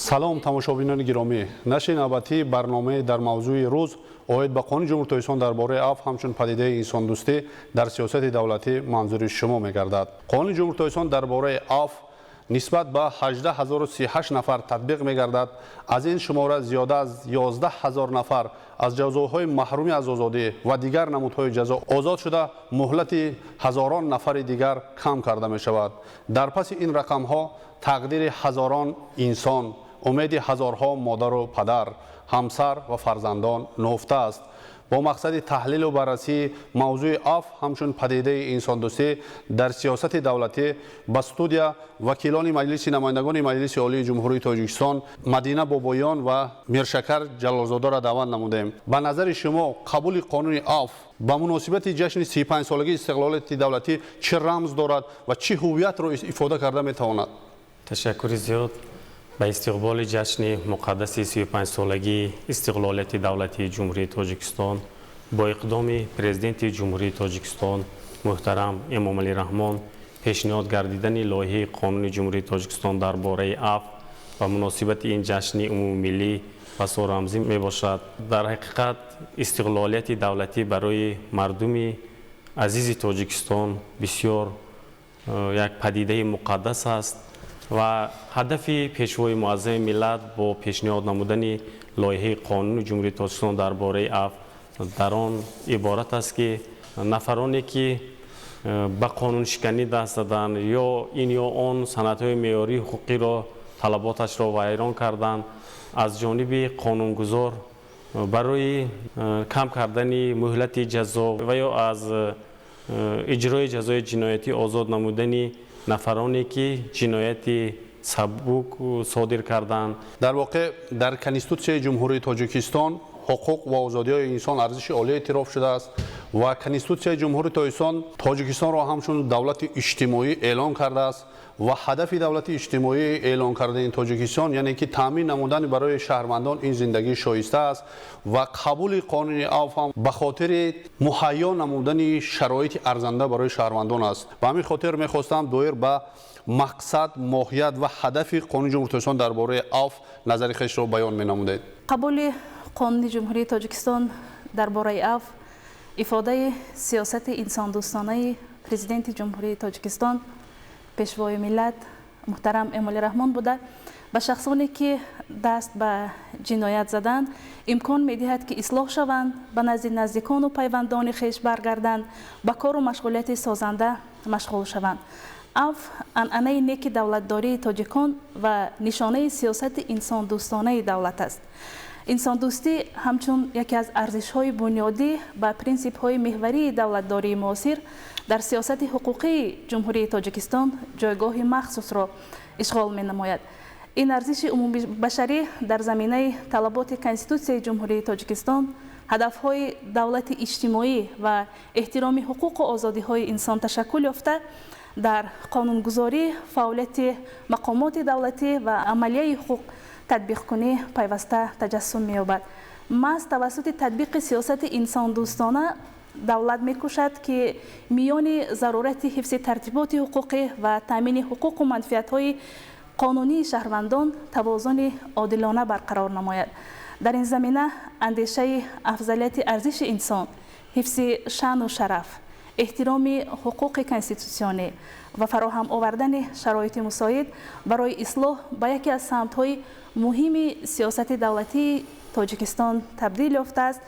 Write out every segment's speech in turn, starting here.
Салом, тамошобинони гиромӣ. Нашри навбатии барномаи «Дар мавзӯи рӯз» оид ба Қонуни Ҷумҳурии Тоҷикистон дар бораи афв ҳамчун падидаи инсондӯстӣ дар сиёсати давлатӣ манзури шумо мегардад. Қонуни Ҷумҳурии Тоҷикистон дар бораи афв нисбат ба 18 038 нафар татбиқ мегардад. Аз ин шумора зиёда аз 11 ҳазор нафар аз ҷазоҳои маҳрумӣ аз озодӣ ва дигар намудҳои ҷазо озод шуда, муҳлати ҳазорон нафари дигар кам карда мешавад. Дар паси ин рақамҳо тақдири ҳазорон инсон, умеди ҳазорҳо модару падар, ҳамсар ва фарзандон нуҳуфта аст. Бо мақсади таҳлилу баррасии мавзӯи афв ҳамчун падидаи инсондӯстӣ дар сиёсати давлатӣ ба студия вакилони Маҷлиси намояндагони Маҷлиси Олии Ҷумҳурии Тоҷикистон Мадина Бобоён ва Миршакар Ҷалолзодаро даъват намудем. Ба назари шумо, қабули қонуни афв ба муносибати ҷашни 35-солагии истиқлолияти давлатӣ чӣ рамз дорад ва чӣ ҳувиятро ифода карда метавонад? Ташаккури зиёд. Ба истиқболи ҷашни муқаддаси 35-солагии истиқлолияти давлатии Ҷумҳурии Тоҷикистон бо иқдоми Президенти Ҷумҳурии Тоҷикистон муҳтарам Эмомалӣ Раҳмон пешниҳод гардидани лоиҳаи Қонуни Ҷумҳурии Тоҷикистон дар бораи афв ба муносибати ин ҷашни умумимиллӣ басо рамзӣ мебошад. Дар ҳақиқат, истиқлолияти давлатӣ барои мардуми азизи Тоҷикистон бисёр як падидаи муқаддас аст ва ҳадафи Пешвои муаззами миллат бо пешниҳод намудани лоиҳаи Қонуни Ҷумҳурии Тоҷикистон дар бораи афв дар он иборат аст, ки нафароне, ки ба қонуншиканӣ даст заданд ё ин ё он санадҳои меъёрии ҳуқуқиро талаботашро вайрон карданд, аз ҷониби қонунгузор барои кам кардани муҳлати ҷазо ва ё аз иҷрои ҷазои ҷиноятӣ озод намудани нафароне, ки ҷинояти сабук содир карданд. Дар воқеъ, дар Конститутсияи Ҷумҳурии Тоҷикистон ҳуқуқ ва озодиҳои инсон арзиши олӣ эътироф шудааст ва Конститутсияи Ҷумҳурии Тоҷикистон Тоҷикистонро ҳамчун давлати иҷтимоӣ эълон кардааст ва ҳадафи давлати иҷтимоӣ эълон кардани Тоҷикистон, яъне ки таъмин намудани барои шаҳрвандон ин зиндагии шоиста аст ва қабули қонуни афв ҳам ба хотири муҳайё намудани шароити арзанда барои шаҳрвандон аст. Ба ҳамин хотир мехостам доир ба мақсад, моҳият ва ҳадафи Қонуни Ҷумҳурии Тоҷикистон дар бораи афв назари хешро баён менамудед. Қабули Қонуни Ҷумҳурии Тоҷикистон дар бораи афв ифодаи сиёсати инсондӯстонаи Президенти Ҷумҳурии Тоҷикистон, Пешвои миллат муҳтарам Эмомалӣ Раҳмон буда, ба шахсоне, ки даст ба ҷиноят заданд, имкон медиҳад, ки ислоҳ шаванд, ба назди наздикону пайвандони хеш баргарданд, ба кору машғулияти созанда машғул шаванд. Афв анъанаи неки давлатдории тоҷикон ва нишонаи сиёсати инсондӯстонаи давлат аст. Инсондӯстӣ ҳамчун яке аз арзишҳои бунёдӣ ва принсипҳои меҳварии давлатдории муосир дар сиёсати ҳуқуқии Ҷумҳурии Тоҷикистон ҷойгоҳи махсусро ишғол менамояд. Ин арзиши умумибашарӣ дар заминаи талаботи Конститутсияи Ҷумҳурии Тоҷикистон, ҳадафҳои давлати иҷтимоӣ ва эҳтироми ҳуқуқу озодиҳои инсон ташаккул ёфта, дар қонунгузорӣ, фаъолияти мақомоти давлатӣ ва амалияи ҳуқуқ татбиқкунӣ пайваста таҷассум меёбад. Маҳз тавассути татбиқи сиёсати инсондӯстона давлат мекӯшад, ки миёни зарурати ҳифзи тартиботи ҳуқуқӣ ва таъмини ҳуқуқу манфиатҳои қонунии шаҳрвандон тавозуни одилона барқарор намояд. Дар ин замина андешаи афзалияти арзиши инсон, ҳифзи шаъну шараф, эҳтироми ҳуқуқи конститутсионӣ ва фароҳам овардани шароити мусоид барои ислоҳ ба яке аз самтҳои муҳими сиёсати давлатии Тоҷикистон табдил ёфтааст.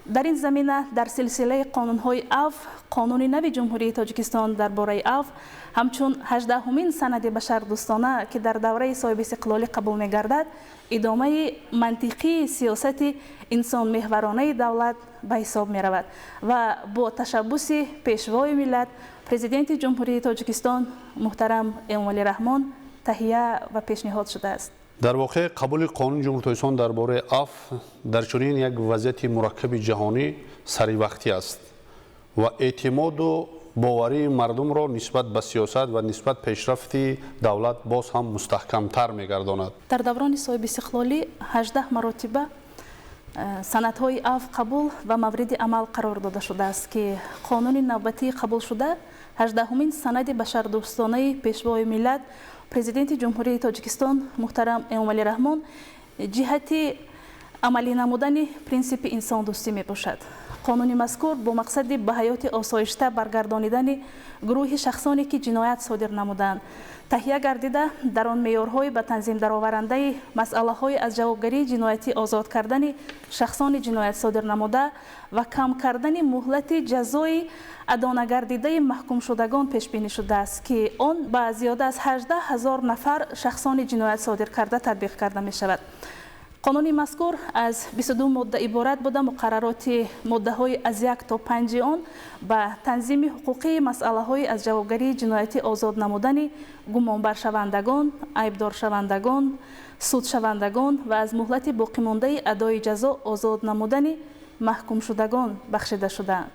Дар ин замина дар силсилаи қонунҳои афв Қонуни нави Ҷумҳурии Тоҷикистон дар бораи афв ҳамчун 18-умин санади башардӯстона, ки дар давраи соҳибистиқлолӣ қабул мегардад, идомаи мантиқии сиёсати инсонмеҳваронаи давлат ба ҳисоб меравад ва бо ташаббуси Пешвои миллат, Президенти Ҷумҳурии Тоҷикистон муҳтарам Эмомалӣ Раҳмон таҳия ва пешниҳод шудааст. Дар воқеъ, қабули Қонуни Ҷумҳурии Тоҷикистон дар бораи афв дар чунин як вазъияти мураккаби ҷаҳонӣ саривақтӣ аст ва эътимоду боварии мардумро нисбат ба сиёсат ва нисбат пешрафти давлат боз ҳам мустаҳкамтар мегардонад. Дар даврони соҳибистиқлолӣ 18 маротиба санадҳои афв қабул ва мавриди амал қарор дода шудааст, ки қонуни навбатии қабулшуда 18-умин санади башардӯстонаи Пешвои миллат, Президенти Ҷумҳурии Тоҷикистон муҳтарам Эмомалӣ Раҳмон ҷиҳати амалӣ намудани принсипи инсондӯстӣ мебошад. Қонуни мазкур бо мақсади ба ҳаёти осоишта баргардонидани гурӯҳи шахсоне, ки ҷиноят содир намуданд, таҳия гардида, дар он меъёрҳои ба танзим дароварандаи масъалаҳои аз ҷавобгарии ҷиноятӣ озод кардани шахсони ҷиноят содир намуда ва кам кардани муҳлати ҷазои адонагардидаи маҳкумшудагон пешбинӣ шудааст, ки он ба зиёда аз 18 ҳазор нафар шахсони ҷиноят содир карда татбиқ карда мешавад. Қонуни мазкур аз 22 модда иборат буда, муқаррароти моддаҳои аз 1 то 5 он ба танзими ҳуқуқии масъалаҳои аз ҷавобгарии ҷиноятӣ озод намудани гумонбаршавандагон, айбдоршавандагон, судшавандагон ва аз муҳлати боқимондаи адои ҷазо озод намудани маҳкумшудагон бахшида шудаанд.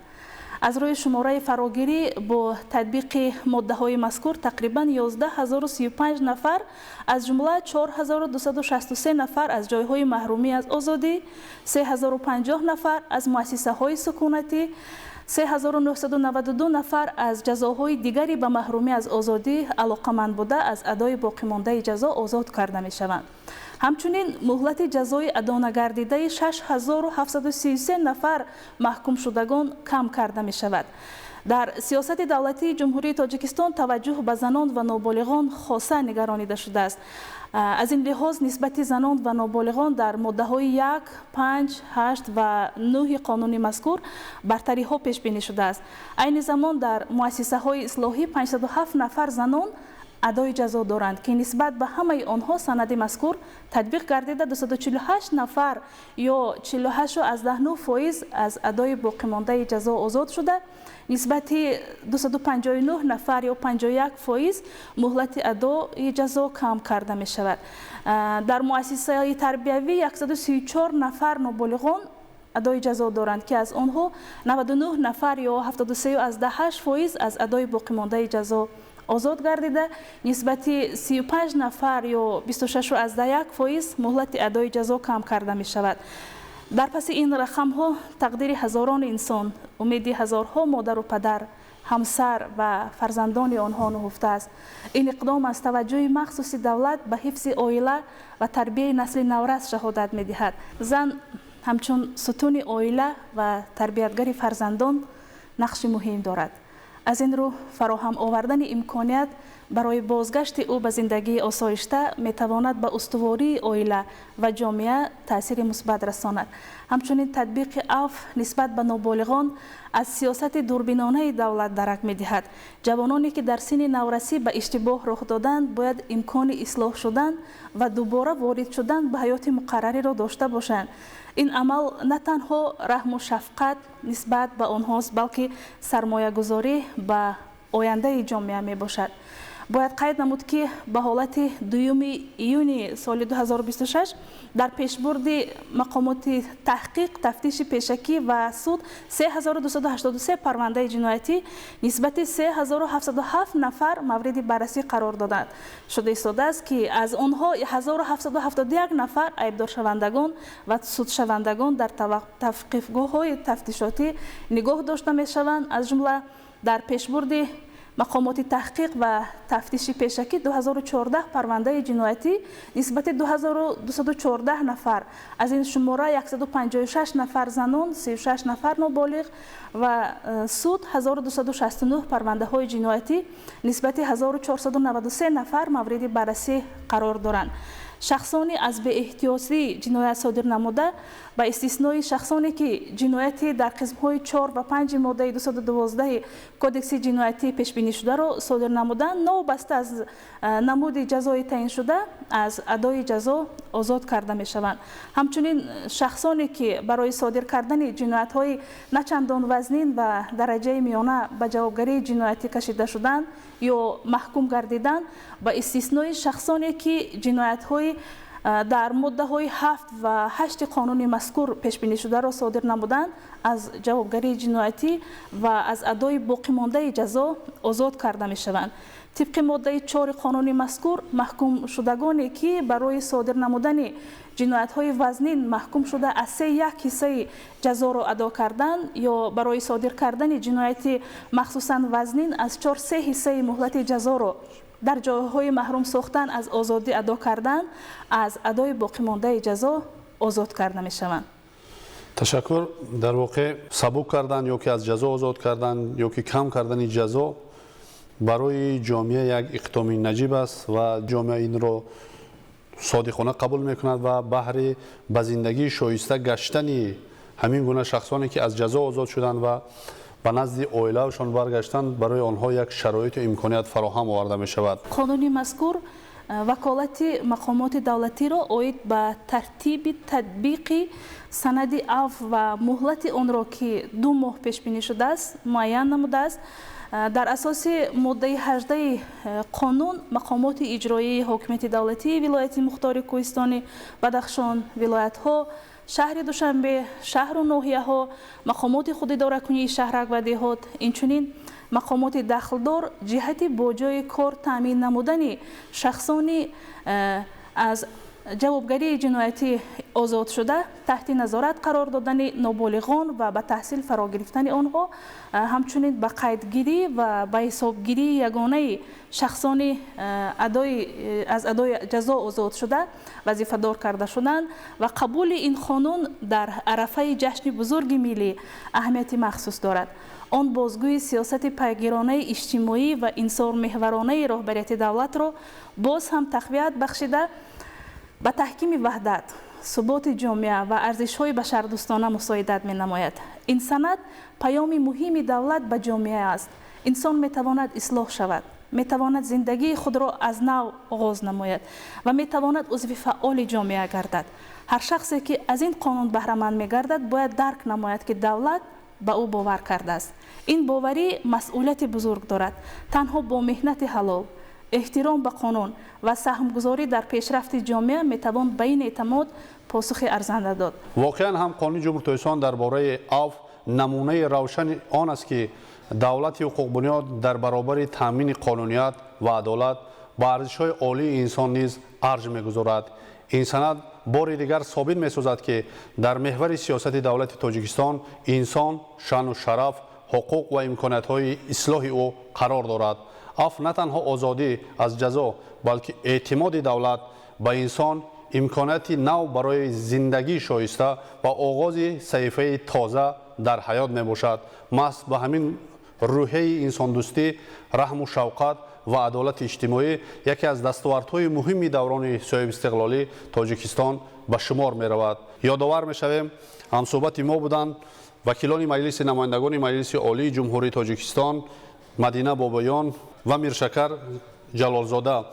Аз рӯи шумораи фарогирӣ бо татбиқи моддаҳои мазкур тақрибан 11035 нафар, аз ҷумла 4263 нафар аз ҷойҳои маҳрумӣ аз озодӣ, 3050 нафар аз муассисаҳои сукунатӣ, 3992 нафар аз ҷазоҳои дигари ба маҳрумӣ аз озодӣ алоқаманд буда, аз адои боқимондаи ҷазо озод карда мешаванд. Ҳамчунин муҳлати ҷазои адонагардидаи 6733 нафар маҳкумшудагон кам карда мешавад. Дар сиёсати давлатии Ҷумҳурии Тоҷикистон таваҷҷӯҳ ба занон ва ноболиғон хоса нигаронида шудааст. Аз ин лиҳоз нисбати занон ва ноболиғон дар моддаҳои 1, 5, 8 ва 9 қонуни мазкур бартариҳо пешбинӣ шудааст. Айни замон дар муассисаҳои ислоҳӣ 507 нафар занон адои ҷазо доранд, ки нисбат ба ҳамаи онҳо санади мазкур татбиқ гардида, 248 нафар ё 48,9% аз адои боқимондаи ҷазо озод шуда, нисбати 259 нафар ё 51% муҳлати адои ҷазо кам карда мешавад. Дар муассисаи тарбиявӣ 134 нафар ноболиғон адои ҷазо доранд, ки аз онҳо 99 нафар ё 73,8% аз адои боқимондаи ҷазо озод гардида, нисбати 35 нафар ё 26,1% муҳлати адои ҷазо кам карда мешавад. Дар паси ин рақамҳо тақдири ҳазорон инсон, умеди ҳазорҳо модару падар, ҳамсар ва фарзандони онҳо нуҳуфтааст. Ин иқдом аз таваҷҷӯҳи махсуси давлат ба ҳифзи оила ва тарбияи насли наврас шаҳодат медиҳад. Зан ҳамчун сутуни оила ва тарбиятгари фарзандон нақши муҳим дорад. Аз ин рӯ фароҳам овардани имконият барои бозгашти ӯ ба зиндагии осоишта метавонад ба устувории оила ва ҷомеа таъсири мусбат расонад. Ҳамчунин татбиқи афв нисбат ба ноболиғон аз сиёсати дурбинонаи давлат дарак медиҳад. Ҷавононе, ки дар синни наврасӣ ба иштибоҳ роҳ доданд, бояд имкони ислоҳ шудан ва дубора ворид шудан ба ҳаёти муқаррариро дошта бошанд. Ин амал на танҳо раҳму шафқат нисбат ба онҳост, балки сармоягузорӣ ба ояндаи ҷомеа мебошад. Бояд қайд намуд, ки ба ҳолати 2 июни соли 2026 дар пешбурди мақомоти таҳқиқ, тафтиши пешакӣ ва суд 3283 парвандаи ҷиноятӣ нисбати 3707 нафар мавриди баррасӣ қарор доданд шуда истодааст, ки аз онҳо 1771 нафар айбдоршавандагон ва судшавандагон дар тавқифгоҳҳои тафтишотӣ нигоҳ дошта мешаванд. Аз ҷумла дар пешбурди мақомоти таҳқиқ ва тафтиши пешакӣ 2014 парвандаи ҷиноятӣ нисбати 2214 нафар, аз ин шумора 156 нафар занон, 36 нафар ноболиғ ва суд 1269 парвандаҳои ҷиноятӣ нисбати 1493 нафар мавриди баррасӣ қарор доранд. Шахсони аз беэҳтиётӣ ҷиноят содир намуда, ба истиснои шахсоне, ки ҷинояти дар қисмҳои 4 ва 5 моддаи 212 Кодекси ҷиноятӣ пешбинӣ шударо содир намуданд, новобаста аз намуди ҷазои таъиншуда аз адои ҷазо озод карда мешаванд. Ҳамчунин шахсоне, ки барои содир кардани ҷиноятҳои на чандон вазнин ва дараҷаи миёна ба ҷавобгарии ҷиноятӣ кашида шуданд ё маҳкум гардиданд, ба истиснои шахсоне, ки ҷиноятҳои Дар моддаҳои 7 ва 8 қонуни мазкур пешбинишударо содир намуданд, аз ҷавобгарии ҷиноятӣ ва аз адои боқимондаи ҷазо озод карда мешаванд. Тибқи моддаи 4 қонуни мазкур, маҳкумшудагоне ки барои содир намудани ҷиноятҳои вазнин маҳкум шуда аз 3 1 ҳиссаи ҷазоро адо карданд ё барои содир кардани ҷинояти махсусан вазнин аз 4 3 ҳиссаи муҳлати ҷазоро дар ҷойҳои маҳрум сохтан аз озодӣ адо кардан, аз адои боқимондаи ҷазо озод карда мешаванд. Ташаккур. Дар воқеъ, сабук кардан ё ки аз ҷазо озод кардан ё ки кам кардани ҷазо барои ҷомеа як иқдоми наҷиб аст ва ҷомеа инро содиқона қабул мекунад ва баҳри ба зиндагии шоиста гаштани ҳамин гуна шахсоне, ки аз ҷазо озод шуданд ва ба назди оилаашон баргаштанд, барои онҳо як шароиту имконият фароҳам оварда мешавад. Қонуни мазкур ваколати мақомоти давлатиро оид ба тартиби татбиқи санади афв ва муҳлати онро, ки 2 моҳ пешбинӣ шудааст, муайян намудааст. Дар асоси моддаи 18 қонун, мақомоти иҷроии ҳокимияти давлатии вилояти мухтори кӯҳистони Бадахшон, вилоятҳо, шаҳри Душанбе, шаҳру ноҳияҳо, мақомоти худидоракунии шаҳрак ва деҳот, инчунин мақомоти дахлдор ҷиҳати бо ҷойи кор таъмин намудани шахсони аз ҷавобгарии ҷиноятӣ озодшуда, таҳти назорат қарор додани ноболиғон ва ба таҳсил фаро гирифтани онҳо, ҳамчунин ба қайдгирӣ ва ба ҳисобгирии ягонаи шахсони аз адои ҷазо озодшуда вазифадор карда шуданд. Ва қабули ин қонун дар арафаи ҷашни бузурги миллӣ аҳамияти махсус дорад. Он бозгӯи сиёсати пайгиронаи иҷтимоӣ ва инсонмеҳваронаи роҳбарияти давлатро боз ҳам тақвият бахшида, ба таҳкими ваҳдат, суботи ҷомеа ва арзишҳои башардӯстона мусоидат менамояд. Ин санад паёми муҳими давлат ба ҷомеа аст: инсон метавонад ислоҳ шавад, метавонад зиндагии худро аз нав оғоз намояд ва метавонад узви фаъоли ҷомеа гардад. Ҳар шахсе, ки аз ин қонун баҳраманд мегардад, бояд дарк намояд, ки давлат ба ӯ бовар кардааст. Ин боварӣ масъулияти бузург дорад. Танҳо бо меҳнати ҳалол, эҳтиром ба қонун ва саҳмгузорӣ дар пешрафти ҷомеа метавон ба ин эътимод посухи арзанда дод. Воқеан ҳам, Қонуни Ҷумҳури Тоҷикистон дар бораи афв намунаи равшани он аст, ки давлати ҳуқуқбунёд дар баробари таъмини қонуният ва адолат ба арзишҳои олии инсон низ арҷ мегузорад. Ин санад бори дигар собит месозад, ки дар меҳвари сиёсати давлати Тоҷикистон инсон, шаъну шараф, ҳуқуқ ва имкониятҳои ислоҳи ӯ қарор дорад. Афв на танҳо озодӣ аз ҷазо, балки эътимоди давлат ба инсон, имконияти нав барои зиндагии шоиста ва оғози саҳифаи тоза дар ҳаёт мебошад. Маҳз ба ҳамин рӯҳияи инсондӯстӣ, раҳму шавқат ва адолати иҷтимоӣ яке аз дастовардҳои муҳими даврони соҳибистиқлолӣ Тоҷикистон ба шумор меравад. Ёдовар мешавем, ҳамсӯҳбати мо буданд вакилони Маҷлиси намояндагони Маҷлиси Олии Ҷумҳурии Тоҷикистон Мадина Бобоён ва Миршакар Ҷалолзода.